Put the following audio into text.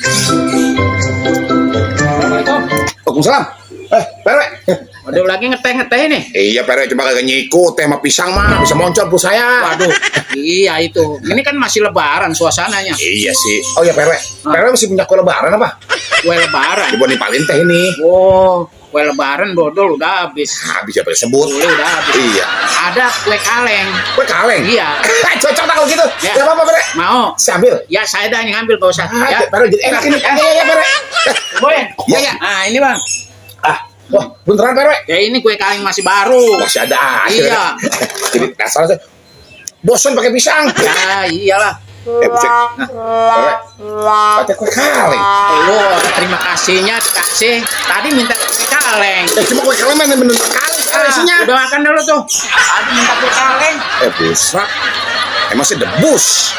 Assalamualaikum. Waalaikumsalam. PRW. Waduh, lagi ngeteh-ngeteh nih. Iya, PRW cuma kagak nyikut teh sama pisang mah bisa moncor bu saya. Waduh, iya itu. Ini kan masih lebaran suasananya. Iya sih. Oh iya, PRW. PRW masih punya kue lebaran apa? Kue lebaran. Coba nipalin teh ini. Oh, kue lebaran dodol udah habis. Habis apa disebut? Udah habis. Iya. Ada kue kaleng. Kue kaleng. Iya. Cocok dah kalau gitu. Ya. Ya apa, PRW? Mau? Saya ambil. Ya saya dah yang ngambil, Pak Ustaz. Ya. PRW jadi enak ini. Iya, PRW. Boleh? Iya, iya. Nah, ini Bang. Wah, beneran PRW. Ya ini kue kaleng masih baru. Masih ada. Iya. Jadi dasar saya bosan pakai pisang. Ya, iyalah. Bucek. PRW. Pakai kue kaleng. Lo terima kasihnya dikasih. Tadi minta kue kaleng. Cuma kue kaleng mana bener kaleng isinya. Udah makan dulu tuh. Tadi minta kue kaleng. Busak. Emang sih debus.